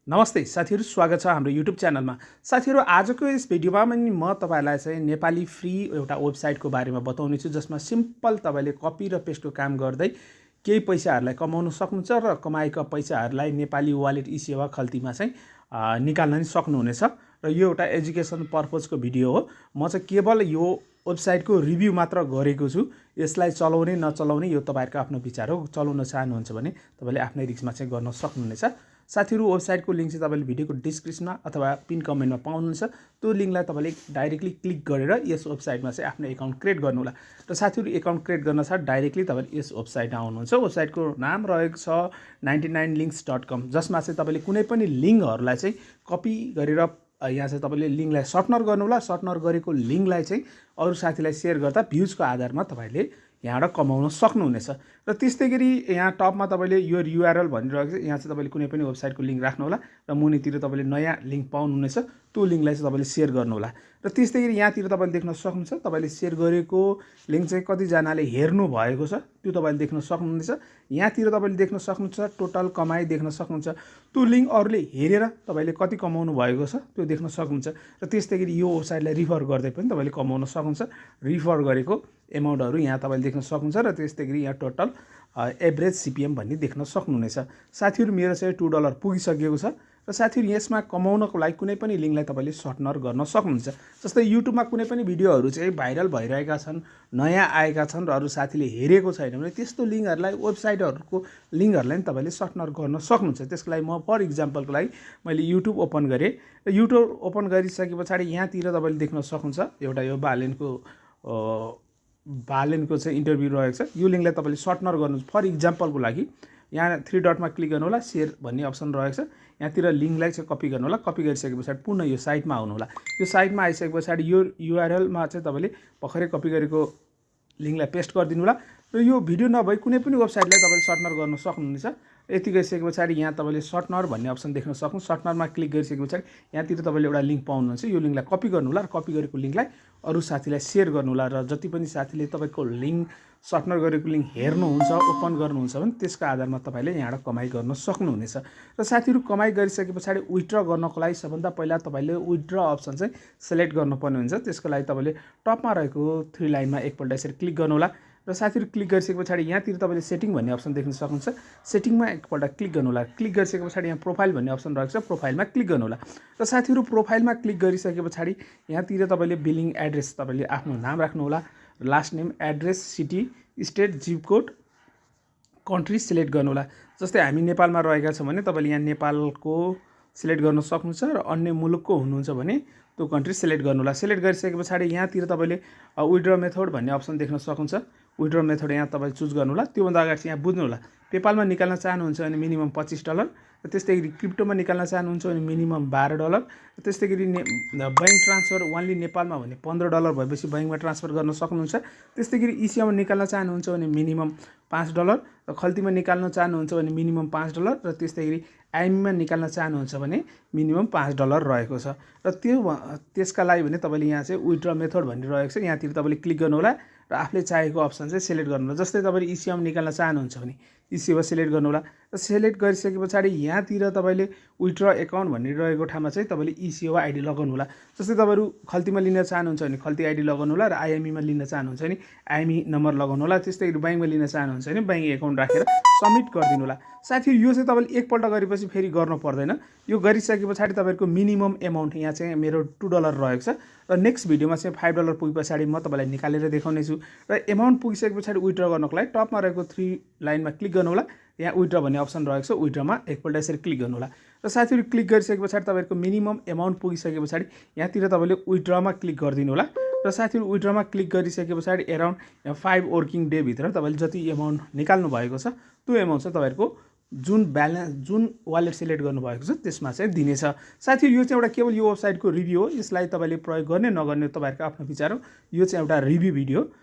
नमस्ते साथीहरु, स्वागत छ हाम्रो YouTube च्यानलमा। साथीहरु, आजको यस भिडियोमा म तपाईहरुलाई चाहिँ नेपाली फ्री एउटा वेबसाइटको बारेमा बताउने छु, जसमा सिम्पल तपाईले कपी र पेस्टको काम गर्दै केही पैसाहरुलाई कमाउन सक्नुहुन्छ र कमाएका पैसाहरुलाई नेपाली वालेट ई-सेवा खल्तीमा चाहिँ निकाल्न नि सक्नुहुनेछ। र यो एउटा एजुकेसन पर्पजको भिडियो हो। म चाहिँ केवल यो वेबसाइटको रिभ्यू मात्र गरेको छु। यसलाई चलाउने नचलाउने यो तपाईहरुको आफ्नो विचार हो। चलाउन चाहनुहुन्छ भने तपाईले आफ्नै रिस्कमा चाहिँ गर्न सक्नुहुनेछ। साथीहरु, वेबसाइटको लिंक चाहिँ तपाईले भिडियोको डिस्क्रिप्सनमा अथवा पिन कमेन्टमा पाउनुहुन्छ। त्यो लिंकलाई तपाईले डाइरेक्टली क्लिक गरेर यस वेबसाइटमा चाहिँ आफ्नो अकाउन्ट क्रिएट गर्नु होला। र साथीहरु, अकाउन्ट क्रिएट गर्न साथ डाइरेक्टली तपाईले यस वेबसाइटमा आउनुहुन्छ। वेबसाइटको नाम रहेको छ 99links.com, जसमा चाहिँ तपाईले कुनै पनि लिंकहरुलाई चाहिँ कपी गरेर यहाँ चाहिँ तपाईले लिंकलाई सर्टनर गर्नु होला। सर्टनर गरेको लिंकलाई चाहिँ अरु साथीलाई शेयर गर्दा भ्युजको आधारमा तपाईले यहाँबाट कमाउन सक्नुहुनेछ। र त्यस्तै गरी यहाँ टपमा तपाईले यो URL भनिरहेको छ। यहाँ चाहिँ तपाईले कुनै पनि वेबसाइटको लिंक राख्नु होला र मुनितिर तपाईले नयाँ लिंक पाउनुहुनेछ। त्यो लिंकलाई चाहिँ तपाईले शेयर गर्नु होला। र त्यस्तै गरी यहाँतिर तपाईले देख्न सक्नुहुन्छ तपाईले शेयर गरेको लिंक चाहिँ कति जनाले हेर्नु भएको छ त्यो तपाईले देख्न सक्नुहुनेछ। यहाँतिर तपाईले देख्न सक्नुहुन्छ टोटल कमाई देख्न सक्नुहुन्छ। त्यो लिंक अरूले हेरेर तपाईले कति कमाउनु भएको छ त्यो देख्न सक्नुहुन्छ। र त्यस्तै गरी यो वेबसाइटलाई रिफर गर्दै पनि तपाईले कमाउन सक्नुहुन्छ। रिफर गरेको एमाउन्टहरु यहाँ तपाईले देख्न सक्नुहुन्छ। र त्यस्तै गरी यहाँ टोटल एभरेज CPM भन्ने देख्न सक्नुहुनेछ। साथीहरु, मेरो चाहिँ $2 पुगिसकेको छ। र साथीहरु, यसमा कमाउनको लागि कुनै पनि लिंकलाई तपाईले सर्टनर गर्न सक्नुहुन्छ। जस्तै युट्युबमा कुनै पनि भिडियोहरु चाहिँ भाइरल भइरहेका छन्, नयाँ आएका छन् र अरु साथीले हेरेको छैन भने त्यस्तो लिंकहरुलाई वेबसाइटहरुको लिंकहरुलाई तपाईले सर्टनर गर्न सक्नुहुन्छ। त्यसको लागि म फर एक्जाम्पलको लागि मैले युट्युब ओपन गरे र युट्युब ओपन गरिसकेपछि यहाँतिर तपाईले देख्न सक्नुहुन्छ एउटा यो बालेनको चाहिँ इन्टरभ्यु रहेको छ। यो लिंकलाई तपाईले सर्टनर गर्नु। फर एक्जाम्पलको लागि यहाँ 3 डटमा क्लिक गर्नु होला। शेयर भन्ने अप्सन रहेको छ। यहाँतिर लिंकलाई चाहिँ कपी गर्नु होला। कपी गरिसकेपछि पुनः यो साइटमा आउनु होला। यो साइटमा आइसकेपछि यो URL मा चाहिँ तपाईले भर्खरै कपी गरेको लिंकलाई पेस्ट गरिदिनु होला। र यो भिडियो नभई कुनै पनि वेबसाइटलाई तपाईले सर्टनर गर्न सक्नुहुनेछ। यति गरिसकेपछि यहाँ तपाईले सर्टनर भन्ने अप्सन देख्न सक्नुहुन्छ। सर्टनरमा क्लिक गरिसकेपछि यहाँतिर तपाईले एउटा लिंक पाउनुहुन्छ। यो लिंकलाई कपी गर्नु होला र कपी गरेको लिंकलाई अरु साथीलाई शेयर गर्नु होला। र जति पनि साथीले तपाईको लिंक सर्टनर गरेको लिंक हेर्नुहुन्छ, ओपन गर्नुहुन्छ भने त्यसको आधारमा तपाईले यहाँबाट कमाई गर्न सक्नुहुनेछ। र साथीहरु, कमाई गरिसकेपछि विथड्र गर्नको लागि सबभन्दा पहिला तपाईले विथड्र अप्सन चाहिँ सिलेक्ट गर्नुपर्ने हुन्छ। त्यसको लागि तपाईले टपमा रहेको 3 लाइनमा एकपल्ट यसरी क्लिक गर्नु होला। र साथीहरु, क्लिक गरिसकेपछि यहाँतिर तपाईले सेटिङ भन्ने अप्सन देख्न सक्नुहुन्छ। सेटिङमा एकपल्ट क्लिक गर्नु होला। क्लिक गरिसकेपछि यहाँ प्रोफाइल भन्ने अप्सन रहेको छ। प्रोफाइलमा क्लिक गर्नु होला। र साथीहरु, प्रोफाइलमा क्लिक गरिसकेपछि यहाँतिर तपाईले बिलिङ एड्रेस तपाईले आफ्नो नाम राख्नु होला। Last name, address, city, state, zip code, country select गर्नु होला। जस्तै हामी नेपालमा रहेका छौं भने तपाईले यहाँ नेपालको सिलेक्ट गर्न सक्नुहुन्छ र अन्य मुलुकको हुनुहुन्छ भने त्यो कन्ट्री सिलेक्ट गर्नु होला। सिलेक्ट गरिसकेपछि यहाँतिर तपाईले विथड्र मेथड भन्ने अप्सन देख्न सक्नुहुन्छ। विथड्र मेथड यहाँ तपाईले चुज गर्नु होला। त्योभन्दा अगाडि यहाँ बुझ्नु होला। पेपालमा निकाल्न चाहनुहुन्छ भने मिनिमम $25 र त्यस्तै गरी क्रिप्टोमा निकाल्न चाहनुहुन्छ भने मिनिमम $12 र त्यस्तै गरी बैंक ट्रान्सफर ओन्ली नेपालमा भने $15 भएपछि बैंकमा ट्रान्सफर गर्न सक्नुहुन्छ। त्यस्तै गरी ई-सेवामा निकाल्न चाहनुहुन्छ भने मिनिमम $5 र खल्तीमा निकाल्न चाहनुहुन्छ भने मिनिमम $5 र त्यस्तै गरी आइएममा निकाल्न चाहनुहुन्छ भने मिनिमम $5 रहेको छ। र त्यसका लागि भने तपाईले यहाँ चाहिँ विथड्र मेथड भन्ने रहेको छ। यहाँतिर तपाईले क्लिक गर्नु होला र आफूले चाहेको अप्सन चाहिँ सिलेक्ट गर्नु होला। जस्तै तपाईले ई-सेवामा निकाल्न चाहनुहुन्छ भने ई-सेवा सिलेक्ट गर्नु होला। र सिलेक्ट गरिसकेपछि यहाँतिर तपाईले विथड्र अकाउन्ट भन्ने रहेको ठाउँमा चाहिँ तपाईले ई-सेवा आइडी लगाउनु होला। जस्तै तपाईहरु खल्तीमा लिन चाहनुहुन्छ भने खल्ती आइडी लगाउनु होला र आइएमईमा लिन चाहनुहुन्छ भने आइएमई नम्बर लगाउनु होला। त्यस्तै गरी बैंकमा लिन चाहनुहुन्छ भने बैंक अकाउन्ट राखेर सबमिट गरिदिनु होला। साथीहरु, यो चाहिँ तपाईले एकपल्ट गरेपछि फेरि गर्न पर्दैन। यो गरिसकेपछि तपाईहरुको मिनिमम एमाउन्ट यहाँ चाहिँ मेरो $2 रहेको छ। र नेक्स्ट भिडियोमा चाहिँ $5 पुगेपछि म तपाईलाई निकालेर देखाउने छु। र एमाउन्ट पुगिसकेपछि विथड्र गर्नको लागि टपमा रहेको 3 लाइनमा क्लिक गर्नु होला। यहाँ विथड्र भन्ने अप्सन रहेको छ। विथड्रमा एकपल्ट यसरी क्लिक गर्नु होला। र साथीहरु, क्लिक गरिसकेपछि तपाईहरुको मिनिमम एमाउन्ट पुगिसकेपछि यहाँतिर तपाईले विथड्रमा क्लिक गरिदिनु होला। र साथीहरु, विथड्रमा क्लिक गरिसकेपछि अराउन्ड 5 वर्किङ डे भित्र तपाईले जति एमाउन्ट निकाल्नु भएको छ त्यो एमाउन्ट चाहिँ तपाईहरुको जुन वालेट सिलेक्ट गर्नुभएको छ त्यसमा चाहिँ दिनेछ। साथीहरु, यो चाहिँ एउटा केवल यो वेबसाइटको रिभ्यू हो। यसलाई तपाईले प्रयोग गर्ने नगर्ने तपाईहरुको आफ्नो विचार हो। यो चाहिँ एउटा रिभ्यू भिडियो।